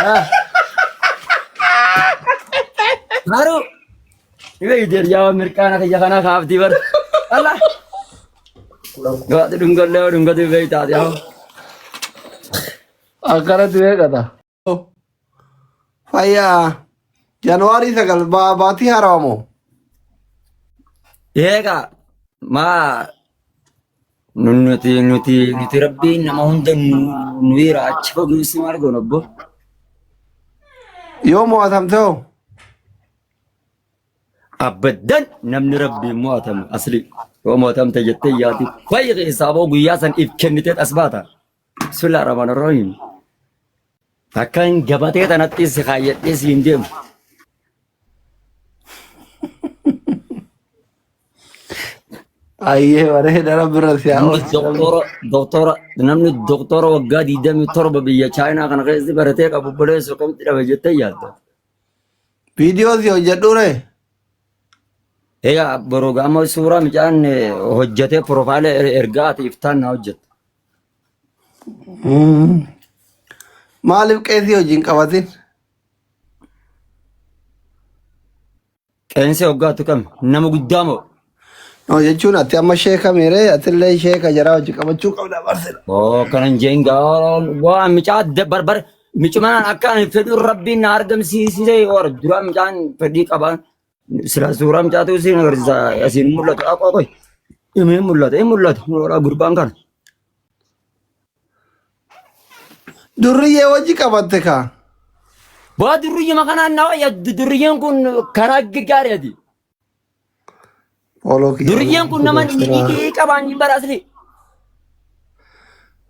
Ah. Garuu ni beekte yaa mirqaana kiyya kana kaaftii bar. Allah. Gaati dhungallee dhungatu beektaati yaa. Akkanatti beekata. Fayyaa Januwaarii 9 baatii haarawaa moo? Eegaa maa nuti nuti nuti rabbiin nama hunda nu hiira achi fageessi maal goona obbo. Yoo mo'atamte hoo? Abaddan namni rabbiin mo'atamu asli yoo mo'atamte jettee yaadi fayyi keessaa boo guyyaa san if kennitee as baata. Bismillah ar-Rahmaan ar-Rahiim. Akkan gabatee tanatti si kaayyadhee si hin deemu. Ayyee bareeda rabbi irra si haa Namni oolchu. doktora doktora namni doktora waggaa 27 biyya Chaayinaa kana keessatti baratee qabu obboleessa akkamitti dhabe jettee yaadda. Viidiyoo si hojjedhu ree? Egaa boroo amma suuraa mucaan hojjetee piroofaayila ergaa ati iftaan naa hojjetta. Maaliif qeesii hojiin qabatin? Qeensi hoggaatu kam? Nama guddaa moo? No jechuun ati amma sheeka meeree atillee sheeka jaraa hojii qabachuu qabda barsila. Oo kanan jeen gaa waa micaa barbar micumaan akka ani fedhu rabbiin na argamsiisee war dura micaan fedhii qaba. Sila suuraa micaatu siin agarsiisa asiin mul'atu aqoo qoy. Inni mul'ata inni mul'ata mul'ata gurbaan kana. Durriyyee hojii qabatte kaa. Baa durriyyuma kanaan na wayya durriyyeen kun karaa gaariidha. Fooloo kiyya. Durriyyeen kun nama niitii qabaan hin bara asli.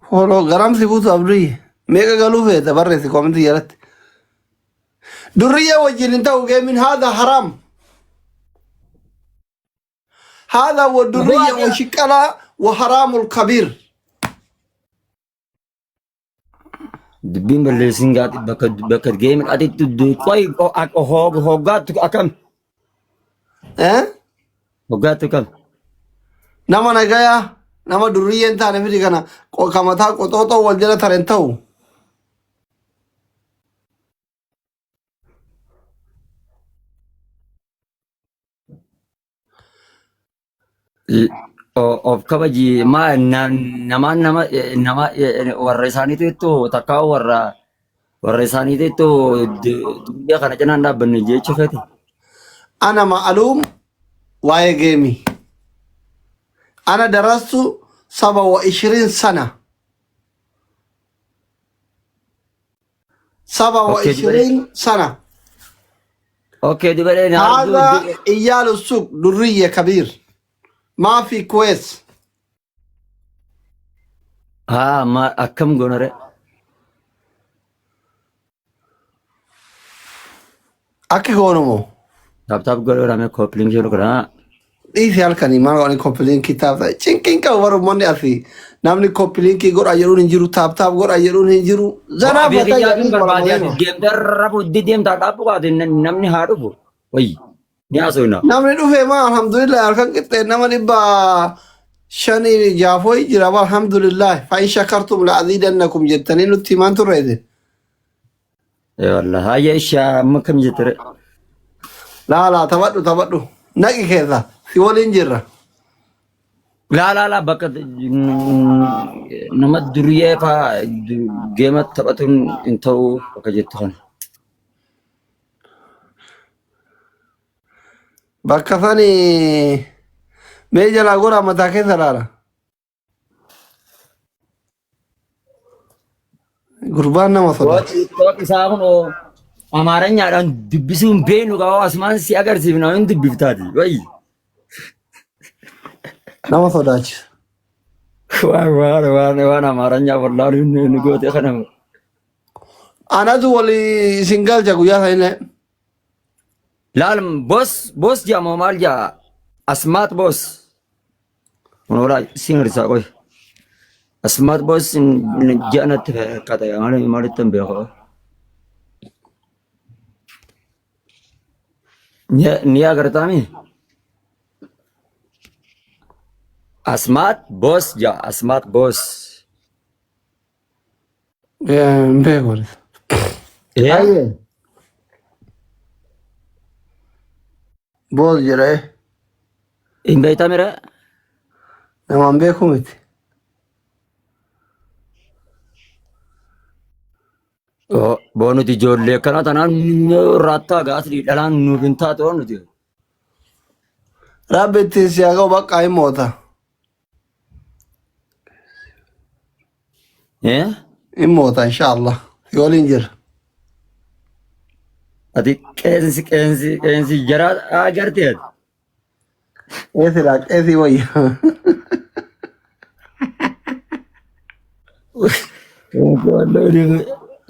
Fooloo garam si buutu abdii. Meeqa galuu feeta barreessi koomentii jalatti. Durriyyee wajjin hin ta'u geemin haadha haraam. Haadha wa durriyyee wa shiqqalaa wa haraamul kabiir. Dubbiin balleessin gaati bakka bakka geemin ati qoy hoggaattu akkam Eh? hoggaattu kam. Nama nagayaa nama durriyyee hin taane fidi kana kamataa qoxooxoo wal jala tare hin ta'u. Of kabaji maa namaan nama nama warra isaaniitu ittu takkaa warra warra isaaniitu ittu dubbii kana cinaan dhaabbanne jechuu feete. Ana ma'aluum waa'ee geemii. Ana darastu saba wa ishirin sana. Saba wa Okay, dubaree. ishirin sana. Okay, dubaree na هذا arguu إيال السوق درية كبير ما في كويس. haa ma akkam goonare. Akka goonumo Taap taap godhuu ramee koopiliin jiru kana. Dhiisi halkanii maal waan koppiliinkii taap taap cinqiin qabu bara uummanni asii namni koppiliinkii godha jedhuun hin jiru taap taap godha jedhuun hin jiru zanaa Biyya fataa kiyyaa jedhanii barbaade ati qoramanii deemtee rafu deemtaa dhaabbu qaate namni haa dhufu. Wayyi ni haasofna. Namni dhufe maa alhamdulillah halkan qixxee nama 500 jaafoo jira ba alhamdulillah fa'in shakartum la aziidannakum jettanii nutti himaan turreete. Ee wallah hayya ishaa amma kam jettere. Laa laa taphadhu taphadhu naqi keessa si waliin jirra. Laa laa laa bakka nama duriyee faa geema taphatuun hin ta'u bakka jettu kana. Bakka sani mee jalaa goraa mataa keessa laala. Gurbaan nama sodaachisa. TikTok isaa kun Amaaranyaadhaan dubbisuu hin beeknu qaba asumaan si agarsiifna hin dubbiftaati. Wayyi. Nama sodaachisa. Waan waan waan waan Amaaranyaa wallaalu nu goote kana. Anatu walii isin galcha guyyaa sanillee. Laal boos boos jedhama maal jedha asmaat boos. Walaa siin hir'isaa qoy. Asmaat boos ji'a natti fakkaata maali maalitti hin beeku. Ni agartaami? Asmaat boos jedha asmaat boos. Hin beeku. Ee? Ayyee. Boos jedha eh. Hin beektaa mira? Namaan beeku miti. Boo nuti ijoollee akkana tanaan raattaa gaasii dhalaan nuuf hin taatu nuti. Rabbi ittiin si haa ga'u bakka hin moota. Eh? Hin moota inshaallah. Si waliin jira. Ati qeensi qeensi qeensi jara agartee ati. Qeesidha qeesii wayya.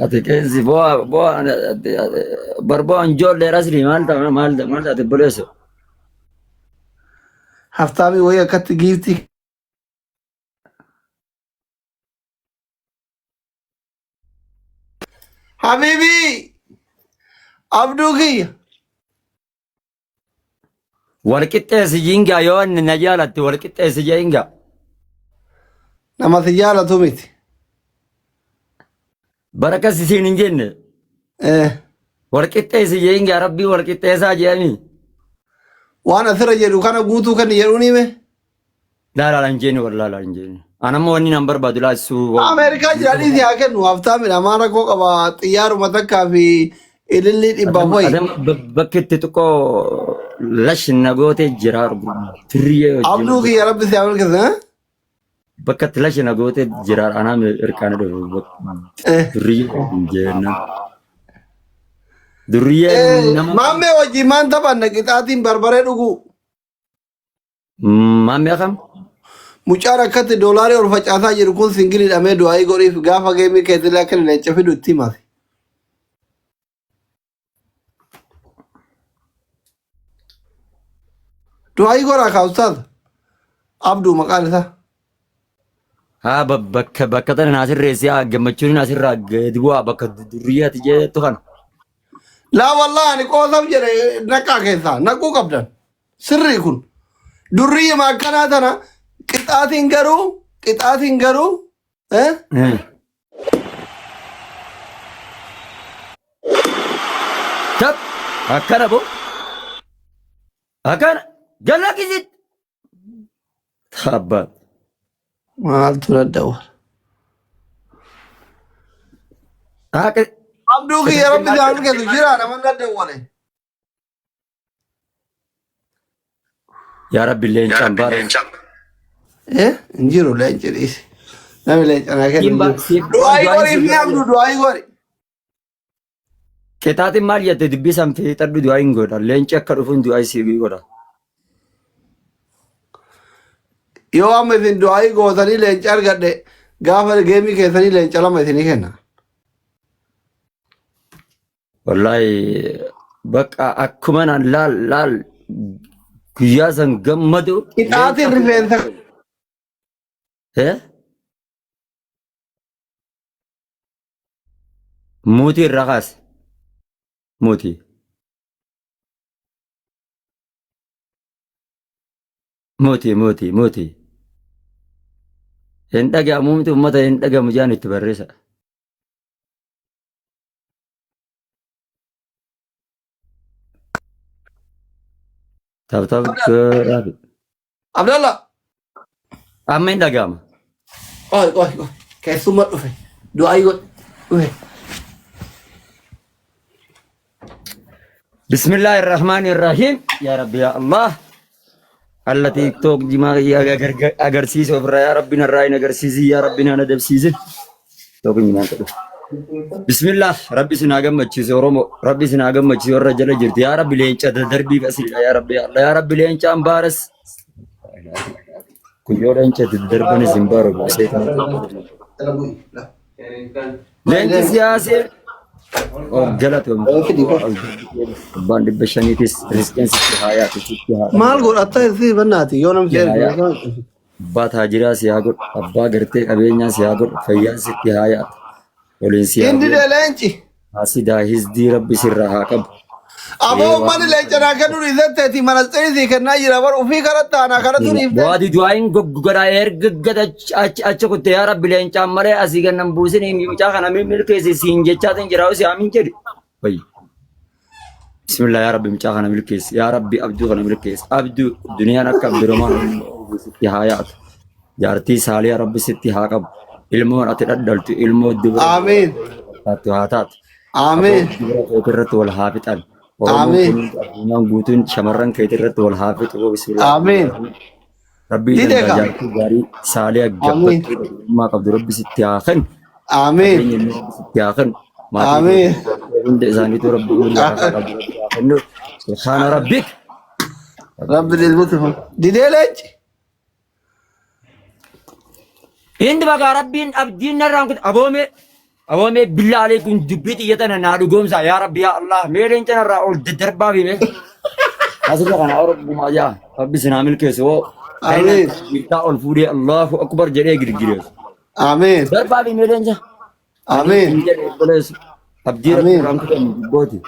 Ati qeensi bo'a bo'a barbo'an ijoollee rasni maal ta'a maal ta'a maal taate buleessu. Haftaamii wayii akkatti giiftii Habiibii Abduu kiyya. Wal qixxeessi jingaa yoo inni na jaalatte wal qixxeessi jingaa. Nama si jaalatu miti. Barakas isiin hin jenne. Eh, Wal qixxeessi jingaa rabbii wal qixxeessaa jedhanii. Waan asirra jedhu kana guutuu kan jedhuun hime. Laalaa hin jenne wallaalaa hin jenne. Anammoo wanni nan barbaadu laasisuu. Ameerikaa jira dhiisii haa kennu haftaamidha. Maan rakkoo qaba xiyyaaruma takkaa fi ilillii dhibba wayi. Adam bakki itti xiqqoo lash na gootee jira firriyyee wajjin. Abduu kiyya rabbi si haa milkeessu. Eh? Bakka itti lash na gootee jira anaa irkaana dhufu Eh. durriyyee wajjin jenna. Durriyyee Eh, nama Maammee wajjin maan taphanna qixaatiin barbaree dhuguu. Maammee akkam? Mucaan akkatti doolaarii ol facaasaa jiru kun singilii dhamee du'aayii godhiif gaafa geemii keetillee akka inni leenca fidu itti himate. Du'aayii godhaa kaa ustaaz. Abduu maqaan isaa. Haa bakka bakka tana naa sirreessi haa gammachuun naa sirraa gadi bu'aa bakka durriyyaati jettu kana. Laa wallaahi ani qoosaf jedhe naqaa keessaa naquu qabdan. Sirrii kun. Durriyyuma akkanaa tana qixaatiin garuu qixaatiin garuu eh? Tab akkana boo akkana jala kisit. Taabba. Maaltu dadhawa. Haqa Abduu kiyya rabbi si haa milkeessu jira nama dadhawwale. Yaa Rabbi leencaan baara. Eh? Hin jiru leenci dhiisi. Namni leenca naa kennu hin Simba jiru. simba Du'aayii du'aan godhi si fi abduu du'aayii godhi. Qixaatiin maal jette dubbii san fiixadhu du'aa hin godha. Leenci akka dhufuun du'aa isii godha. Yoo amma isin du'aayii gootanii leenca argadhe gaafa geemii keessanii leenca lama isinii kenna. Wallaahi bakka akkuma naan laal laal guyyaa san gammadu Qixaatiin leenca rifeensa Eh? Muutii irraa kaase. Muutii. Muutii muutii muutii. Hin dhaga'amu miti uummata hin dhaga'amu jaan itti barreessa. Taap taap godhaa. Abdallah. Amma hin dhaga'ama. Qoy qoy qoy. Keessumma dhufe. Du'aayii godhi. Dhufe. Bismillaahi Rahmaani Rahiim. Yaa Rabbi yaa Allah. Alla TikTok jimaa agarsiisa ofirraa yaa Rabbi narraa hin agarsiisin yaa Rabbi naan adabsiisin. Tokko jimaan ta'u. Bismillah Rabbi isin haa gammachiisu Oromoo Rabbi isin haa gammachiisu warra jala jirti yaa Rabbi leenca darbii basilidha yaa Rabbi yaa Allah yaa Rabbi leencaan baaras. Kun yoo leenca darban isin baaru Leenci siyaasee galatoomti. Abbaan 500tis riskeen sitti haa yaatu sitti haa Maal godhatta si bannaati yoo namni si ergu. Abbaa taajiraa si haa godhu abbaa gartee qabeenyaa si haa godhu fayyaan sitti haa yaatu waliin si haa Inni godhu leenci. hasidaa hisdii rabbi sirraa haa qabu. Aboo uummanni leenca naa kennuu dhiisetteeti manatsirii sii kennaa jira bar ufii kadhatta anaa kadhatuu dhiifte. Waati du'aayin goggogaa erga gad achi kutte yaa rabbi leencaan malee asii gannan buusin mucaa kana milkeessi siin jechaatiin jira si amiin jedhi. Wayyi. Bismillah yaa rabbi mucaa kana milkeessi yaa rabbi abduu kana milkeessi abduu duniyaan akka abdurrahmaan sitti haa yaatu jaartii saaliyaa rabbi sitti haa qabu ilmoon ati dhadhaltu ilmoo dubara Amiin. taatu haa taatu. Amiin. Dubara keetii irratti wal haa fixan. Oromoon Amiin. kun addunyaan guutuun shamarran keetii irratti wal haa fixu. Bismillah. Amiin. Rabbii Dide danda'a kaa. jaartii gaarii saaliyaa Amiin. gabbattuu dhugummaa qabdu rabbi sitti haa kennu. Amiin. Qabeenya illee rabbi sitti haa kennu. Maatii Amiin. keetii hunda isaaniitu rabbi umurii barakaa qabdu rabbi haa kennu. Subhaana rabbik. Rabbi dilbutu. Didee leenci. Hindi bagaa rabbiin abdiin narraan kun aboomee aboomee billaa aleekum dubbii xiyya tana naa dhugoomsa yaa rabbi yaa Allah mee leenca narraa ol daddarbaa fi mee asirra kana oromummaa jaa rabbi sinaa milkeessu hoo Amiin. Bittaa ol fuudhee Allahu akbar jedhee girgireessu. Amiin. Darbaa fi mee leenca. Amiin. Hin jedhe obboleessu. Abdii rabbi Amiin. irraan kutan dubbooti.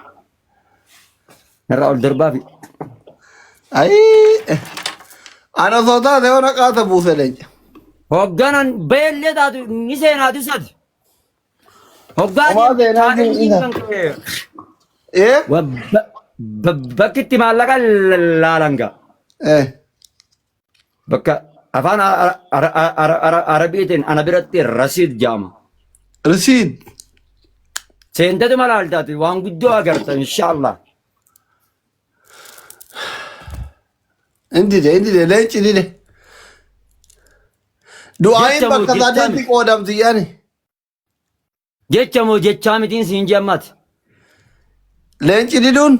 Narraa ol darbaa fi Ayii. Ana osoo taate yoo naqaata buuse leenca. Hoogganan beellee taatu ni seenaatu sadi. Hoggaa Homaa seenaa chaalenjiin hin kan ka'e Eh? bakki itti maallaqa laalan ga'a. Eh. Bakka afaan Arabiitiin ana biratti rasiid jaama. Risiid. Seentetuma laaltaati waan guddoo agarta inshaallah. Hin dide hin dide leenci dide. Du'aayin Jecha moo bakka jechaa sadeetti miti? qoodamti yaani. Jecha moo jechaa mitiin siin jeemmaati? Leenci diduun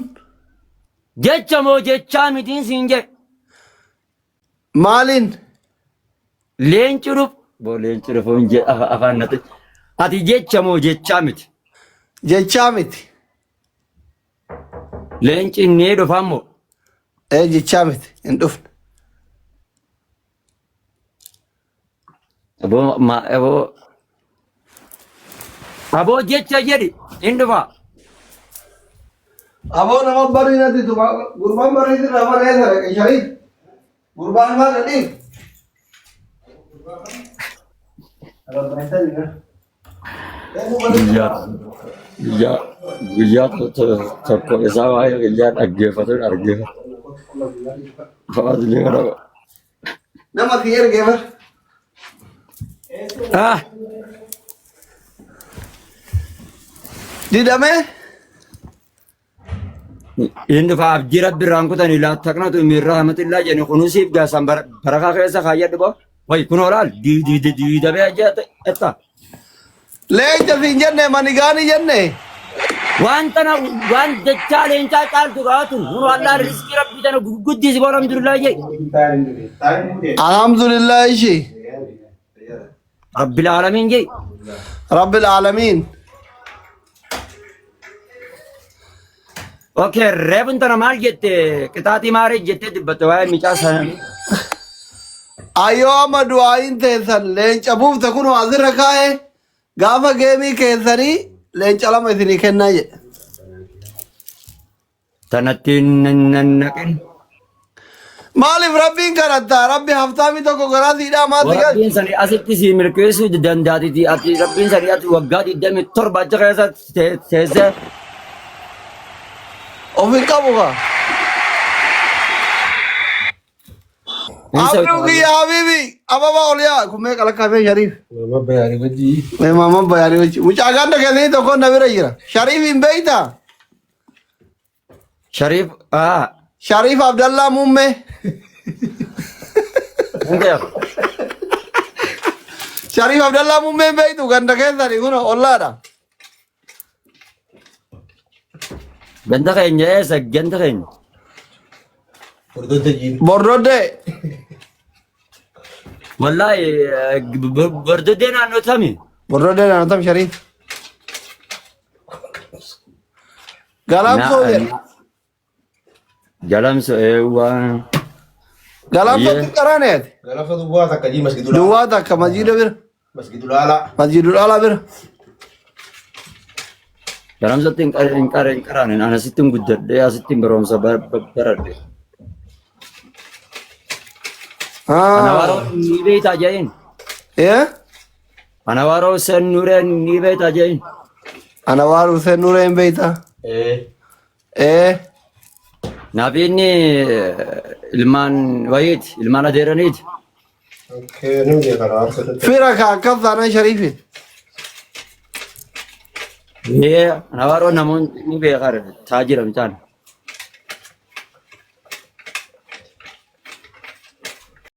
Jecha moo jechaa mitiin siin jee? maaliin? Leenci dhuf. Boo leenci dhufuun jee afaan natti. Ati jecha moo jechaa miti? Jechaa miti. Leenci ni dhufaa moo? Ee jechaa miti hin dhufne. Aboo ma aboo aboo jecha jedhi hin dhufaa. Aboo nama barii natti tuma gurbaan barii sirraa malee eessa dhaqe shariif gurbaan maal dhadhiif. Guyyaa guyyaa guyyaa tokko isaa waa'ee guyyaa dhaggeeffatuun argeeffatu. Fa'aas illee kana. Nama si ergee bar. Ah, Didamee. Inni dhufa abdii rabbi irraan kutanii laa taqnatu min rahmatillaa jedhani kunuunsiif gaasan barakaa keessa kaayyadhu boo. Way kun olaal diidamee ajjeetta. Leenca siin jenne manigaani jenne. Waan tana waan dachaa leencaa caaltu qaatun kun wallaan riskii rabbii tana guddisi boo alhamdulillah jee. Alhamdulillah ishii. Rabbil aalamiin jee. Rabbil aalamiin. Okay, reefun tana maal jette qixaaxii maaree jettee dubbatte waa'ee micaa sana. Ayyoo amma du'aayin teessan leenca buufte kunoo asirra kaa'e gaafa geemii keessanii leenca lama isinii kennaa jedhe. Tanatti nan naqin. Maaliif rabbiin kadhatta? Rabbi haftaamii tokko garaa siidhaa maal si galche? Rabbiin sanii asitti si milkeessuu dandaatiti. Ati rabbiin sanii ati waggaa 27 achi keessa teessee Of hin qabu kaa. Abduu kiyya habiibi ababa ol yaa kun meeqa lakkaafee Shariif? Mama bayaanii wajjii. Mee maama bayaanii wajji. Mucaa ganda keessanii tokko na bira jira. Shariif hin beektaa? Shariif Shariif Abdallaa Muummee. Hin beeku. Shariif Abdallaa Muummee hin beektu ganda keessanii kun ollaadha. Ganda keenya eessa ganda keenya? Hordofte jiin. Bordoddee. Wallaahi bordoddee naannoo tami. Bordoddee naannoo tam Shariif. Galamsoo jedha. Galamso eewwaa. Galamsoo Ayyee. xiqqaraaneeti. Galamsoo duwwaa takka jii masgidul Duwwaa takka masjiida bira. Masgidul alaa. Masjiidul alaa bira. Barumsatti hin qara hin qara hin qaraane ani asitti hin guddadhe asitti hin barumsa baradhe. Anawaaroo ni beektaa jedheen. Eh? Anawaaroo Hussein Nuuree ni beektaa jedheen. Anawaar Hussein Nuuree hin beektaa? Ee. Eh? Naaf inni ilmaan wayiiti ilmaan adeeraniiti. Okay, nim beeka anawaar. Fira ka akkas taanaan shariifi. Ee anawaaroo namoonni ni beekaa taajira mucaan.